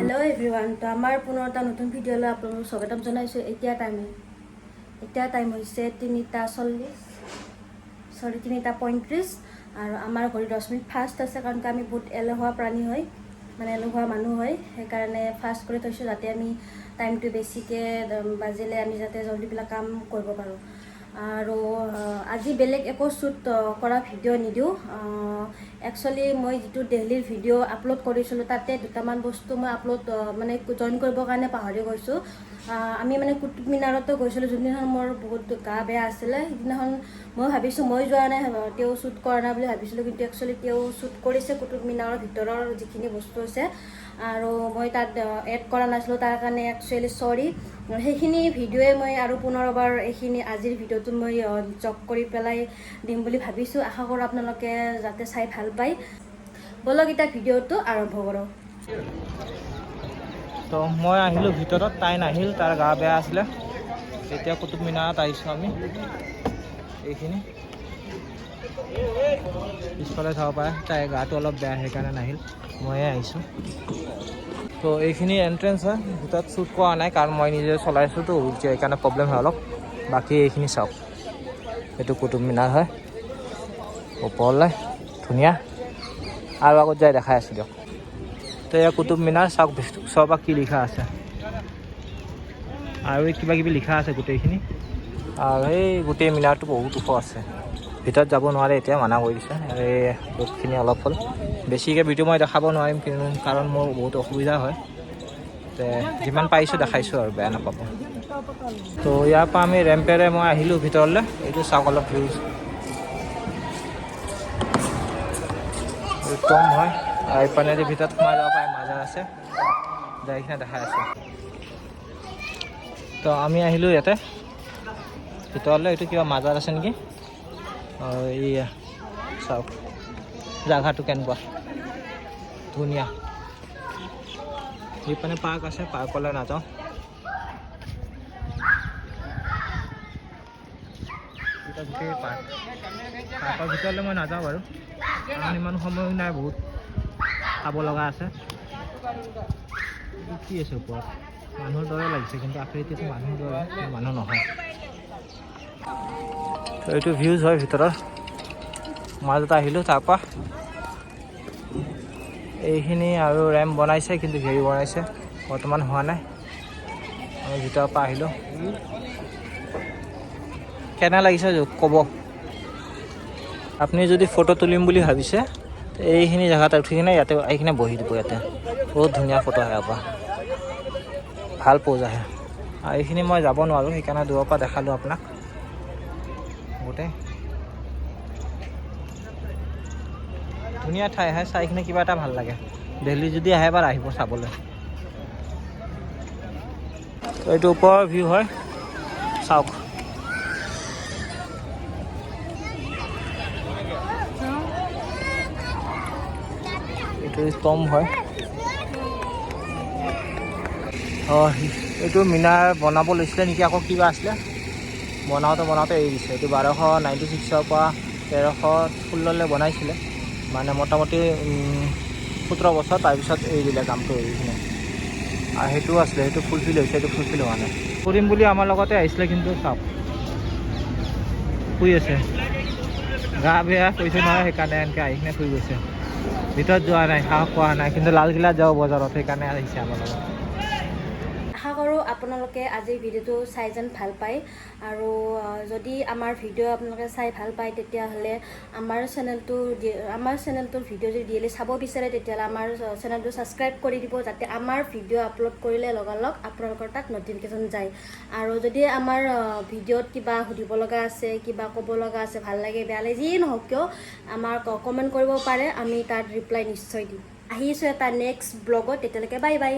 Hello' everyone, তো আমাৰ পুনৰ এটা নতুন ভিডিঅ'লৈ আপোনালোকক স্বাগতম জনাইছোঁ। এতিয়া টাইম হৈছে 3টা 40, চৰি, 3টা 35 আৰু আমাৰ ঘড়ী 10 মিনিট ফাষ্ট আছে, কাৰণ কি আমি বহুত এলেহুৱা প্ৰাণী হয়, মানে এলেহুৱা মানুহ হয়। সেইকাৰণে ফাষ্ট কৰি থৈছোঁ, যাতে আমি টাইমটো বেছিকৈ বাজিলে আমি যাতে জলদিবিলাক কাম কৰিব পাৰোঁ। আৰু আজি বেলেগ একো শ্বুট কৰা ভিডিঅ' নিদিওঁ। একচুৱেলি মই যিটো দেলহিৰ ভিডিঅ' আপলোড কৰিছিলোঁ, তাতে দুটামান বস্তু মই আপলোড মানে জইন কৰিবৰ কাৰণে পাহৰি গৈছোঁ। আমি মানে কুটুব মিনাৰতো গৈছিলোঁ, যোনদিনাখন মোৰ বহুত গা বেয়া আছিলে। সেইদিনাখন মই ভাবিছোঁ মই যোৱা নাই, তেওঁ শ্বুট কৰা নাই বুলি ভাবিছিলোঁ, কিন্তু একচুৱেলি তেওঁ শ্বুট কৰিছে কুটুব মিনাৰৰ ভিতৰৰ যিখিনি বস্তু আছে আৰু মই তাত এড কৰা নাছিলোঁ। তাৰ কাৰণে একচুৱেলি চৰি। সেইখিনি ভিডিঅ'য়ে মই আৰু পুনৰবাৰ এইখিনি আজিৰ ভিডিঅ'টো মই যোগ কৰি পেলাই দিম বুলি ভাবিছোঁ। আশা কৰোঁ আপোনালোকে যাতে চাই ভাল পায়। ব'লক, এতিয়া ভিডিঅ'টো আৰম্ভ কৰোঁ। তো মই আহিলোঁ ভিতৰত, তাই নাহিল, তাৰ গা বেয়া আছিলে। এতিয়া কুটুব মিনাৰত আহিছোঁ আমি। এইখিনি পিছফালে চাব পাৰে। তাইৰ গাটো অলপ বেয়া, সেইকাৰণে নাহিল, ময়ে আহিছোঁ। তো এইখিনি এণ্ট্ৰেঞ্চ হয়। ভিতৰত শ্বুট কৰা নাই, কাৰণ মই নিজে চলাইছোঁতো, সেইকাৰণে প্ৰব্লেম হয় অলপ। বাকী এইখিনি চাওক, এইটো কুটুব মিনাৰ হয়। ওপৰলৈ ধুনীয়া আৰু আগত যাই দেখাই আছোঁ দিয়ক। তো এয়া কুটুব মিনাৰ চাওক, ওচৰৰ পৰা কি লিখা আছে আৰু এই কিবা কিবি লিখা আছে গোটেইখিনি। আৰু এই গোটেই মিনাৰটো বহুত ওখ আছে, ভিতৰত যাব নোৱাৰে, এতিয়া মানা কৰি দিছে। এই লোকখিনি অলপ হ'ল, বেছিকৈ ভিডিঅ' মই দেখাব নোৱাৰিম কিন্তু, কাৰণ মোৰ বহুত অসুবিধা হয়। তে যিমান পাৰিছোঁ দেখাইছোঁ আৰু, বেয়া নাপাব। তো ইয়াৰ পৰা আমি ৰেম্পেৰে মই আহিলোঁ ভিতৰলৈ। এইটো চাওক অলপ ভিউজ কম হয় আৰু এইপিনেদি ভিতৰত সোমাই যাব পাৰে, মাজাৰ আছে, যাই কিনে দেখাই আছোঁ। তো আমি আহিলোঁ ইয়াতে ভিতৰলৈ। এইটো কিবা মাজাৰ আছে নেকি? আৰু এইয়া চাওক জাগাটো কেনেকুৱা ধুনীয়া। সেইপিনে পাৰ্ক আছে, পাৰ্কলৈ নাযাওঁ। এইটা গোটেই পাৰ্ক। পাৰ্কৰ ভিতৰলৈ মই নাযাওঁ বাৰু, কাৰণ ইমান সময়ো নাই, বহুত চাব লগা আছে। এইটো কি আছে ওপৰত? মানুহৰ দৰে লাগিছে, কিন্তু আকৃতিটো মানুহৰ দৰে, কিন্তু মানুহ নহয়। তো এইটো ভিউজ হয় ভিতৰৰ। মাজত আহিলোঁ, তাৰপৰা এইখিনি আৰু ৰেম্প বনাইছে, কিন্তু হেৰি বনাইছে, বৰ্তমান হোৱা নাই। আমি ভিতৰৰ পৰা আহিলোঁ। কেনে লাগিছে ক'ব। আপুনি যদি ফটো তুলিম বুলি ভাবিছে, এইখিনি জেগাত উঠি কিনে ইয়াতে আহি কিনে বহি দিব। ইয়াতে বহুত ধুনীয়া ফটো আহে, পৰা ভাল প'জ আহে। আৰু এইখিনি মই যাব নোৱাৰোঁ, সেইকাৰণে দূৰৰ পৰা দেখালোঁ আপোনাক। গোটেই ধুনীয়া ঠাই হয়, চাই কিনে কিবা এটা ভাল লাগে। দেলহি যদি আহে, এবাৰ আহিব চাবলৈ। এইটো ওপৰৰ ভিউ হয়, চাওক। এইটো স্তম্ভ হয়। অঁ, এইটো মিনাৰ বনাব লৈছিলে নেকি, আকৌ কিবা আছিলে, বনাওঁতে বনাওঁতে এৰি দিছে। এইটো 1296ৰ পৰা 1316লৈ বনাইছিলে, মানে মোটামুটি 17 বছৰ। তাৰপিছত এৰি দিলে কামটো, এৰি কিনে আৰু সেইটোও আছিলে, সেইটো ফুলফিল হৈছে, সেইটো ফুলফিল হোৱা নাই। কৰিম বুলি আমাৰ লগতে আহিছিলে, কিন্তু চাওক, শুই আছে। গা বেয়া কৈছে নহয়, সেইকাৰণে এনেকৈ আহি কিনে শুই গৈছে। ভিতৰত যোৱা নাই, সাহস কৰা নাই, কিন্তু লালকিল্লাত যাব বজাৰত, সেইকাৰণে আহিছে আমাৰ লগত। আশা কৰোঁ আপোনালোকে আজিৰ ভিডিঅ'টো চাই যেন ভাল পায়। আৰু যদি আমাৰ ভিডিঅ' আপোনালোকে চাই ভাল পায়, তেতিয়াহ'লে আমাৰ চেনেলটোৰ ভিডিঅ' যদি ডেইলি চাব বিচাৰে, তেতিয়াহ'লে আমাৰ চেনেলটো ছাবস্ক্ৰাইব কৰি দিব, যাতে আমাৰ ভিডিঅ' আপলোড কৰিলে লগালগ আপোনালোকৰ তাত ন'টিফিকেশ্যন যায়। আৰু যদি আমাৰ ভিডিঅ'ত কিবা সুধিব লগা আছে, কিবা ক'ব লগা আছে, ভাল লাগে বেয়া লাগে যিয়ে নহওক কিয়, আমাক কমেণ্ট কৰিব পাৰে। আমি তাত ৰিপ্লাই নিশ্চয় দিম। আহিছোঁ এটা নেক্সট ব্লগত, তেতিয়ালৈকে বাই বাই।